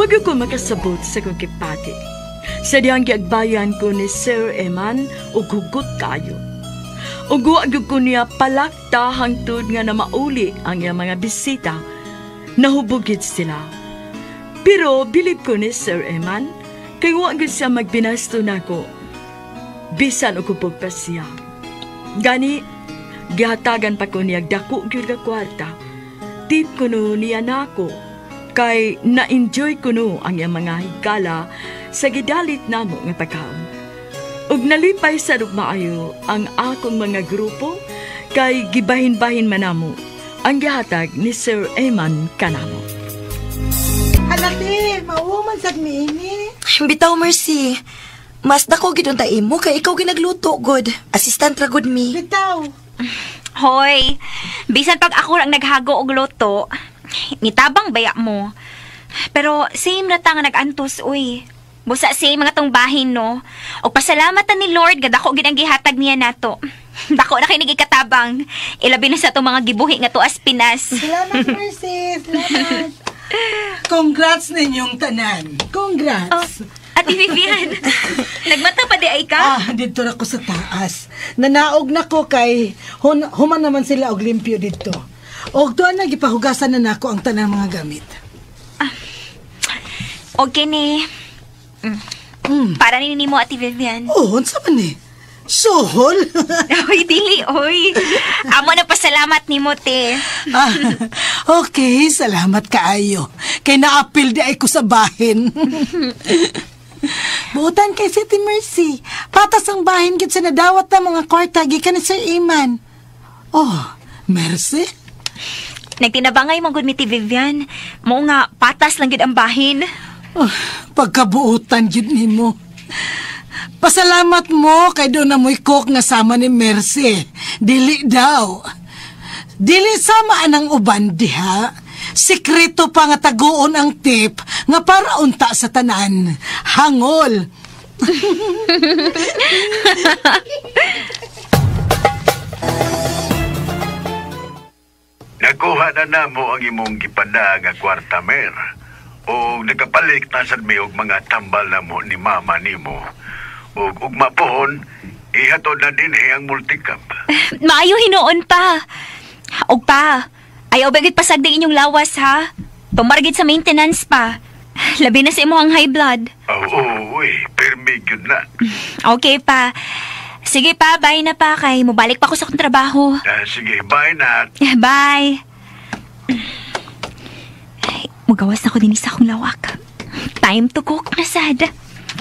Wa gyud ko makasabot sa kong kipati. Sa diyang giagbayan ko ni Sir Eman og hugot kayo. Ug wa gyud ko niya palakta hangtod nga namauli ang iyang mga bisita. Nahubogid sila. Pero bilib ko ni Sir Eman kay wa gyud siya magbinasto nako. Bisan og hubog pa siya. Gani gihatagan pa ko niya dako gyud nga kwarta. Tip ko no niya nako kay na-enjoy ko no ang iyang mga higala sa gidalit namo nga pagkaon. Ug nalipay sa maayo ang akong mga grupo kay gibahin-bahin man namo ang gihatag ni Sir Eman kanamo. Halati, mauman sad mi ini. Bitaw, Mercy. Mas dako gid unta imo kay ikaw ginagluto god. Assistant ra gud mi. Bitaw. Hoy, bisan pag ako ang naghago og luto, nitabang baya mo. Pero same na ta nga nag-antos, uy. Busa same mga tong bahin, no? Og pasalamat ta ni Lord, nga dako gid ang gihatag niya nato. Dako na kay nagikatabang. Ilabi na sa atong mga gibuhi nga tuas Pinas. Salamat, Mercy. Salamat. Congrats ninyong tanan. Congrats. Oh, Ate Vivian, nagmata pa di ay ka? Ah, dito ra ko sa taas. Nanaog na ko kay human naman sila og limpyo dito. Og tuan na gipahugasan na nako ang tanang mga gamit. Okay ni. Para ni nimo, Ate Vivian. Oh, unsa man ni? Suhol? Oy, dili, oy. Amo na pasalamat nimo, te. Ah, okay, salamat kaayo. Kay naapil di ay ko sa bahin. Buutan kay City Mercy. Patas ang bahin gid sa nadawat na mga kwarta gikan ni Sir Iman. Oh, Mercy? Nagtinabangay mo gud mi, Ate Vivian. Mo nga patas lang gid ang bahin. Oh, pagkabuutan gid nimo. Pasalamat mo kay doon na mo'y cook nga sama ni Mercy. Dili daw. Dili sama anang uban diha. Sikreto pa nga taguon ang tip nga para unta sa tanan. Hangol. Nakuha na namo ang imong gipada nga kwarta, Mer. O nagkapalit na sad mi og mga tambal namo ni mama nimo. Og ugma pohon, ihatod na dinhi ang multicab. Maayo hinuon pa. Og pa, ayaw ba gid pasagdi inyong lawas ha? Tumargit sa maintenance pa. Labi na sa imong high blood. Oo, uy, pirmi gyud na. Okay pa. Sige pa, bye na pa kay mobalik pa ko sa akong trabaho. Sige, bye na. Bye. Ay, mugawas na ko din sa akong lawak. Time to cook na sad.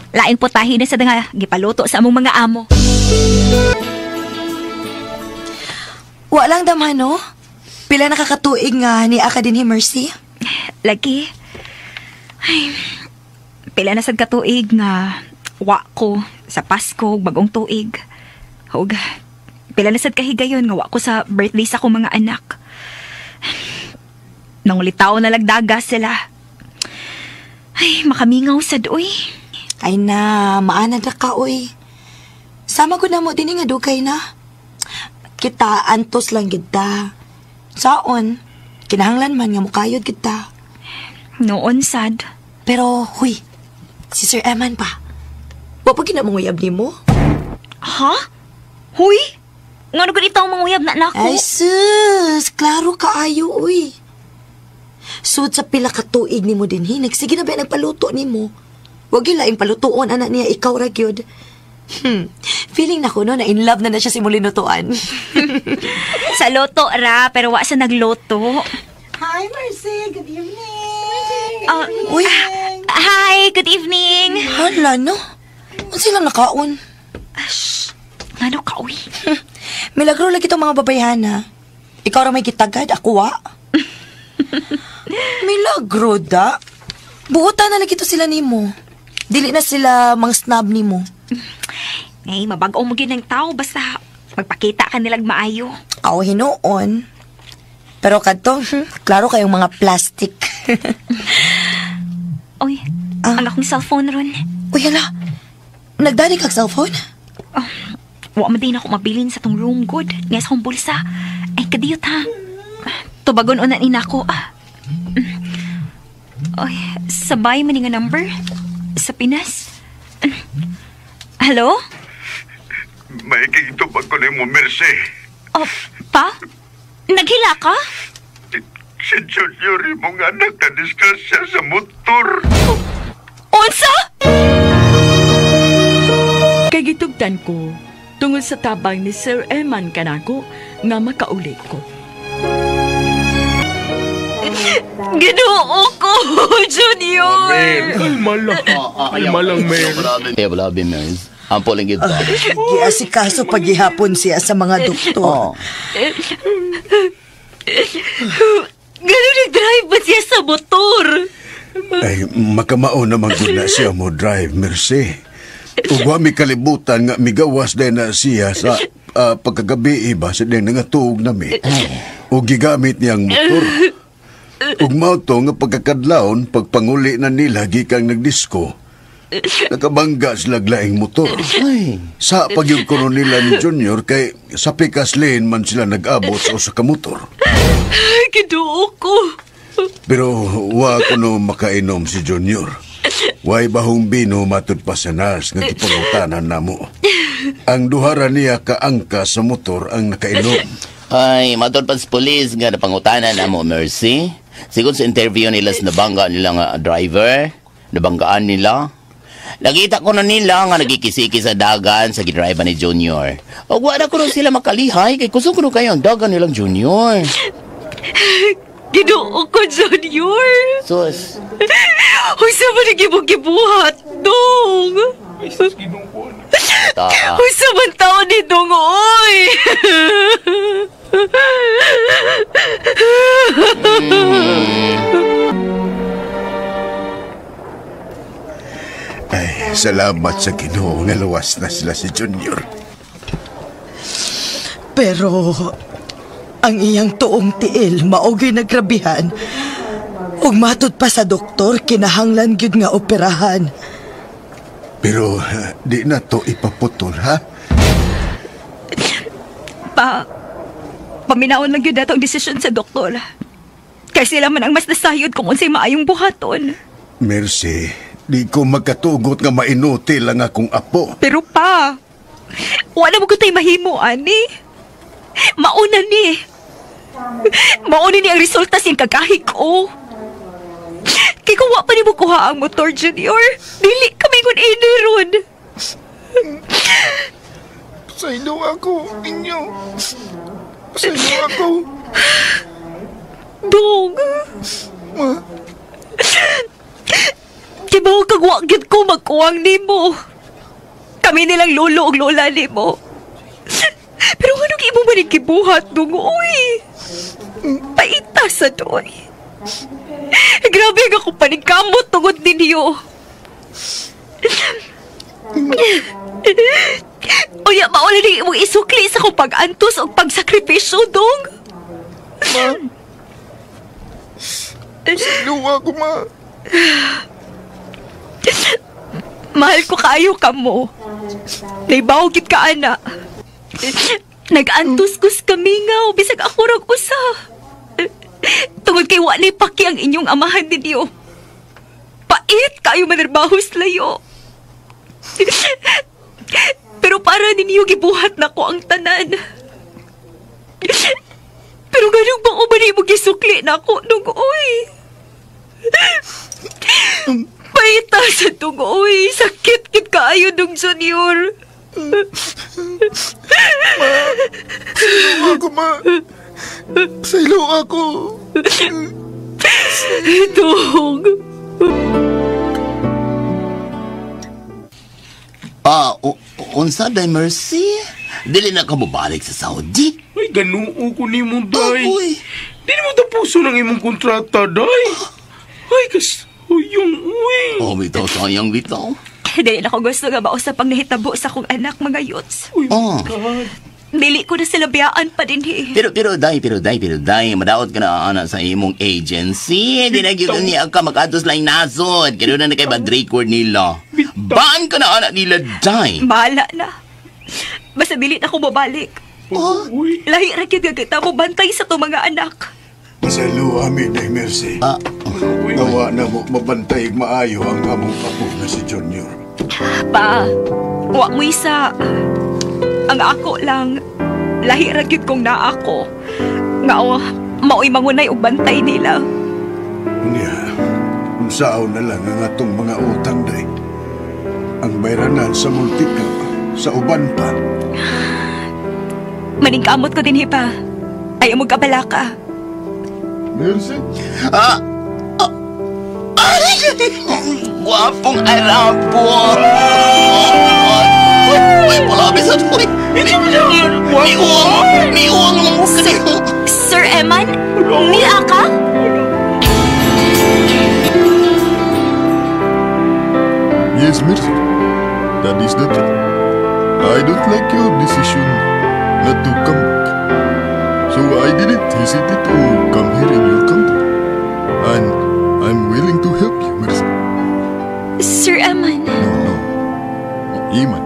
Lain po tahi na sad nga gipaluto sa among mga amo. Wa lang damhan, no? Pila nakakatuig nga ni aka dinhi, Mercy? Lagi. Ay, pila na sad katuig nga wa ko sa Pasko ug bagong tuig. Ug pila na sad kahigayon nga wa ko sa birthday sa akong mga anak. Nangulitaw na lagdaga sila. Ay, makamingaw sad uy. Ay na, maanad na ka, uy. Sama ko na mo dinhi nga dugay na. Kita antos lang gid ta. Saon, kinahanglan man nga mukayod kita. Noon sad. Pero, huy, si Sir Eman pa. Wa pa ginamanguyab nimo? Ha? Huy? Ngano gud itaw manguyab na nako? Ay sus, klaro kaayo, uy. Sud sa pila ka tuig nimo dinhi, nagsige na ba nagpaluto nimo? Wag gyud laing palutuon anak niya, ikaw ra gyud. Feeling nako no na in love na na siya si mulinutuan. Sa luto ra, pero wa sa nagluto. Hi, Mercy. Good evening. Uy. Hi, good evening. Hala no. Unsa sila nakaon? Ash, ngano ka uy? Milagro lagi itong mga babayhana. Ikaw ra may gitagad, ako wa. Milagro da. Buotan na lagi to sila nimo. Dili na sila mang snob nimo. Ay, mabag-o mo gyud ng tao basta magpakita ka nilag maayo. Aw, hinuon. Pero kadto, klaro kayong mga plastic. Oy, ang akong cellphone ron. Uy, hala. Nagdani kag cellphone? Oh, wa man din ako mabilin sa tong room good. Nga sa akong bulsa. Ay, kadiyot ha. Tubagon unan ina ko. Ay, sabay man nga number. Sa Pinas. Hello? May kigtubag ko nimo, Mercy. Oh, pa? Naghila ka? Si Junior imong anak na disgrasya sa motor. Unsa? Kay gitugtan ko, tungod sa tabang ni Sir Eman kanako nga makauli ko. Ginoo ko, Junior! Kalma lang. Kalma lang, Mer. Grabe, Mer. Ang puling gid ta. Giasikaso paghihapon siya sa mga doktor. Oh. Ganun nag-drive ba siya sa motor? Ay, makamao naman gud na siya mo drive, Mercy. Ug wa mi kalibutan nga migawas din na siya sa pagkagabi iba sa din nga tuog nami. Ug gigamit niyang motor. Ug mao to nga pagkakadlawon pagpanguli na nila gikang nagdisko. Nakabangga sila laing motor. Ay. Sa pagyud kuno nila ni Junior kay sa Pikas Lane man sila nag-abot sa usa ka motor. Ginoo ko. Pero wa kuno makainom si Junior. Way bahong bino matud pa sa nurse nga gipangutanan namo. Ang duhara niya kaangka sa motor ang nakainom. Ay, matod pa sa police nga napangutanan na mo, Mercy. Sigon sa interview nila sa nabangga nila nga driver, nabanggaan nila. Nakita ko na nila nga nagkikisiki sa dagan sa gidrive ni Junior. O wala ko sila makalihay kay kusog ko kayo ang dagan nilang Junior. Ginoo ko, Junior. Sus. Uy, sa man gibuhat, dong. Ta. Uy, sa man taon ni dong, oy. Ay, salamat sa Ginoo nga luwas na sila si Junior. Pero ang iyang tuong tiil maogi nagrabihan. Ug matud pa sa doktor kinahanglan gyud nga operahan. Pero di na to ipaputol, ha? Pa, paminaon lang yun dato ang desisyon sa doktor. Kay sila man ang mas nasayod kung unsay maayong buhaton. Mercy, di ko magkatugot nga mainutil ang akong apo. Pero pa, wala mo ko tayo mahimo, ani. Mauna ni. Mauna ni ang resulta siyang kagahig ko. Kay kung wa pa ni mo kuha ang motor, Junior, dili kami kung ini ron. Pasaylo ako, inyo. Pasaylo ako. Dong. Ma. Di ba kag wa gyud ko magkuwang nimo? Kami nilang lolo ug lola nimo. Pero anong imo man ang gibuhat, dong? Uy! Paita sa doy. Grabe nga ko paningkamot tungod ninyo. Unya, maula na imong isukli sa akong pag-antos o pagsakripisyo, dong. Ma. Pasaylo ako, ma. Mahal ko kayo ka mo. Naibaw gid ka, ana. Nag-antos-kus kami nga, bisag ako rag usa. Tungod kay wa na'y paki ang inyong amahan ninyo. Pait kayo manarbahos layo. Pero para ninyo gibuhat na ko ang tanan. Pero ganun ba ko ba mo gisukli na ako nung uy? Paita sa tungoy. Sakit kit kaayo nung Junior. Ma, pasaylo ako, ma. Pasaylo ako. Dong. Unsa day Mercy? Dili na ka mobalik sa Saudi? Ay, ganuo ko ni mo, day. Uy. Dili mo tapuso ng imong kontrata, day. Ay, kas... Uyong, uy. Oh, bitaw, sayang bitaw. Dili na ko gusto nga mausa pang nahitabo sa akong anak, mga yots. Uy, Oh. God. Dili ko na sila biyaan pa din, eh. Pero day, madaot ka na ana sa imong agency. Hindi na gyud niya ka makados lang nasod. Kaya na kay bad record nila. Baan ka na ana nila, day? Bahala na. Basta dili na ko mabalik. Oh. Uy. Lahi ra gyud nga kita mo bantay sa to mga anak. Pasaylo ami, day Mercy. Ah. Gawa na mo mabantay maayo ang among apo na si Junior. Pa, wa mo isa. Ang ako lang, lahi ra gyud kong naa ako. Nga o, mao'y mangunay og bantay nila. Unya, unsaon na lang ang atong mga utang day. Ang bayranan sa multika, sa uban pa. Maningkamot ko din, hipa. Ayaw mo kabala ka. Mercy? Ay! Gwapong Arabo! Uy, palabi sa tuloy! Niuwang! Niuwang mo ka! Sir Eman, niya ka? Yes, Mercy. That is the truth. I don't like your decision not to come back. So I didn't hesitate to come here in your country. And I'm willing to help you, Mercy. Sir Eman. No. Iman.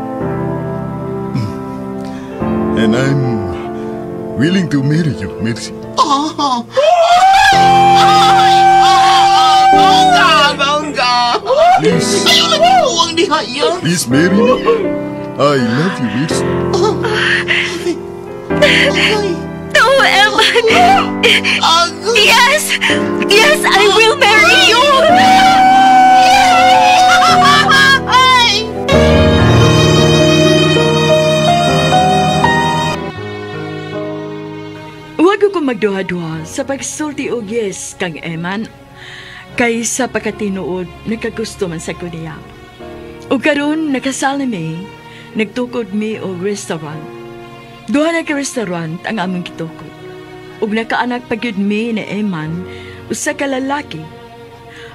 And I'm willing to marry you, Mercy. Bongga! Bongga! Please. Ayaw lang niuwang diha yan! Please marry me. I love you, Mercy. No, Eman. Yes! Yes, I will marry you! Huwag ko magduha-duha sa pagsulti og yes kang Eman. Kay sa pagkatinuod, nakagusto man sa ko niya. O karon nakasal na mi, nagtukod mi og restaurant. Duha na ka restaurant ang among gitukod. Ug nakaanak pa gyud mi ni Eman, usa ka lalaki.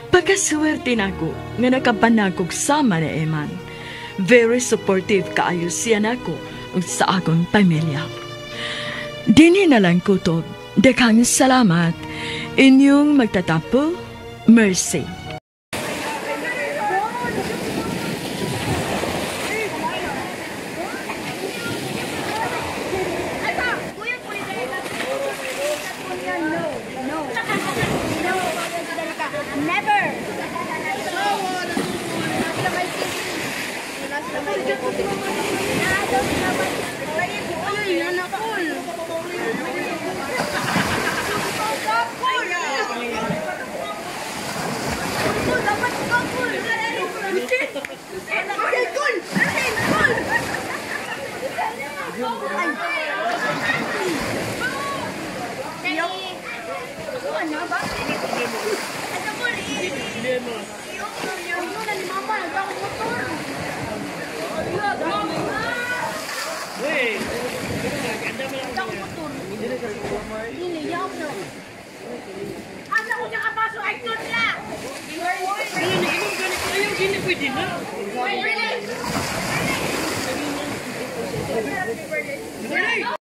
Pagkaswerte nako nga nakabanag og sama ni Eman. Very supportive kaayo siya nako ug sa akong pamilya. Dini na lang kutob. Daghang salamat. Inyong magtatapo, Mercy.